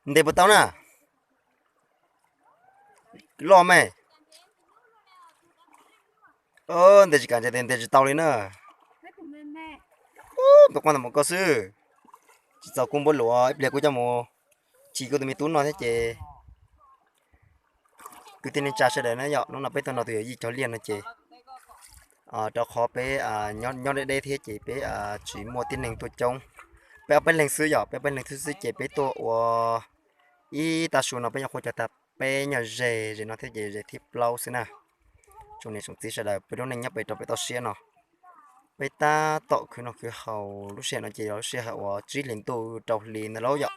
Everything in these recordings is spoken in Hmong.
Ntes puas tau na? Loj me. Ntes tsis kam ntes, ntes tsis tau li na. Tus quaj ntawm mus koj xwb. Tsis txaus kuv npuab luas ib pliag kuv coj mus chim kuv tus me tub no thiab ces. Kwv tij neej tsa sawv daws na yom, hnub no peb tuaj nrog tus yawm yij cog liaj no ces rau qhov peb nyob deb deb thiab ces peb tsis muaj tib neeg tuaj coob. Peb ob peb leeg xwb yom, peb ob peb leeg xwb xwb ces peb tuaj ua ib tag su no peb nyuam qhuav cog tag peb nyuag ze, ze no thiab ces ze thib plaub xwb na. Tsoom niam tsoom txiv sawv daws, peb lub neej nyob pem rau pem toj siab no, peb tab tom khwv noj khwv haus lub sij hawm no ces yog lub sij hawm uas tsib hlis ntuj rau hli ntawd lauj yom.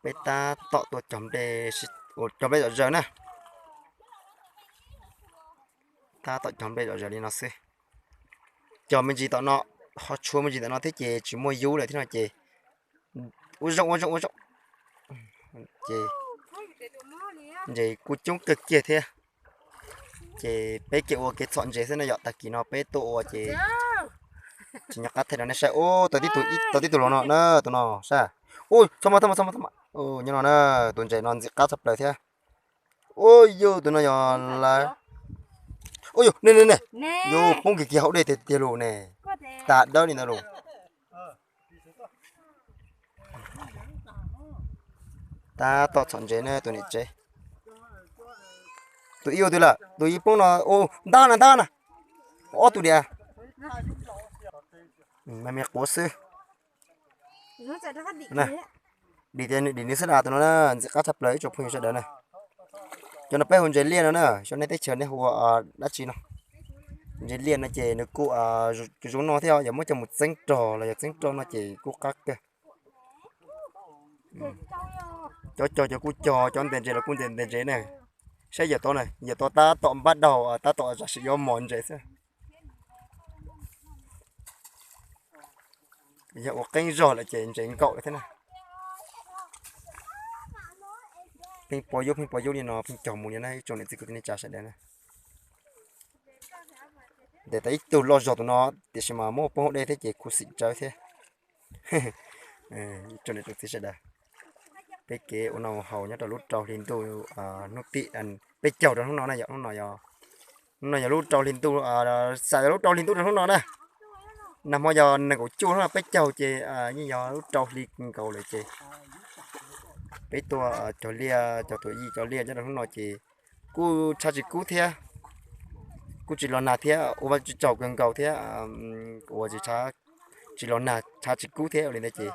Peb tab tom tuaj cog nplej, cog nplej zom zaws na. Tab tom cog nplej zom zaws li no xwb. Cog me ntsis tom no, ho tshuav me ntsis tom no thiab ces tsis muaj yub lawm thiab no ces ua zoo ua zoo ua zoo. Ces ntses kuj coob kawg kiag thiab. Ces peb cia ua kev txhom ntses xwb na yom, tag kis no peb tuaj ua ces tsis nco qab thaij rau nej saib. Ub, tau tib tug los no na, tus no saib. Ub, txhob mas, txhob mas, txhob mas, txhob mas. Nyob no na, tus ntses no ntxim qab tshaj plaws thiab. Ub, yus tus no yog lawv. Ub, yus ne ne ne, yus poob kiag kiag hauv dej tiag tiag lus ne. Tas dawb li ntawd lus. Tab tom txhom ntses ne tus niam tsev. Tus ib ua twg lawm, tus ib poob no, ntag na, ntag na. Ob tug diam. Me me quav xwb. Dim tias nws dim nws xwb na, tus no na, ntxim qab tshaj plaws ib tsoom phooj ywg sawv daws na. Cov no peb hu ntses liaj no na, xyov nej teb chaws nej hu ua dab tsi no. Ntses liaj no ces nws kuj zoo noj thiab, yog muab coj mus txeeb rog los yog txeeb roj no ces kuj qab kawg. Cov cog cov kuj cog, cov ntes ntses los kuj ntes ntses na. Saib yawm tod na, yawm tod tab tom npab daug, tab tom zam sim yuav mos ntses xwb. Yog ua qeeb zog lawm ces ntses nkaum lawm thiab na. Pheej pua yub pheej pua yub li no pheej cog mus li na ib tsoom niam txiv kwv tij neej tsa sawv daws na. Ntes tau ib tug loj zog tus no, tiam sis mas muab poob hauv dej thiab ces khuv xim tsawv thiab. Ib tsoom niam tsoom txiv sawv daws, peb kev ua noj ua haus nyob rau lub rau hli ntuj hnub tim peb caug rau hnub no na yom, hnub no yog, hnub no yog lub rau hli ntuj, xav yog lub rau hli ntuj rau hnub no na. Nag hmo yog nees nkaum cuaj hnub no peb caug ces yeej yog lub rau hli nkaus lawm ces peb tuaj cog liaj cog tuam yij cog liaj nyob rau hnub no ces kuj tshav tsis kub thiab, kuj tsis los nag thiab, ua tsis tsaus kawg nkaus thiab, ua tsis, tsis los nag tshav tsis kub thiab li ntawd ces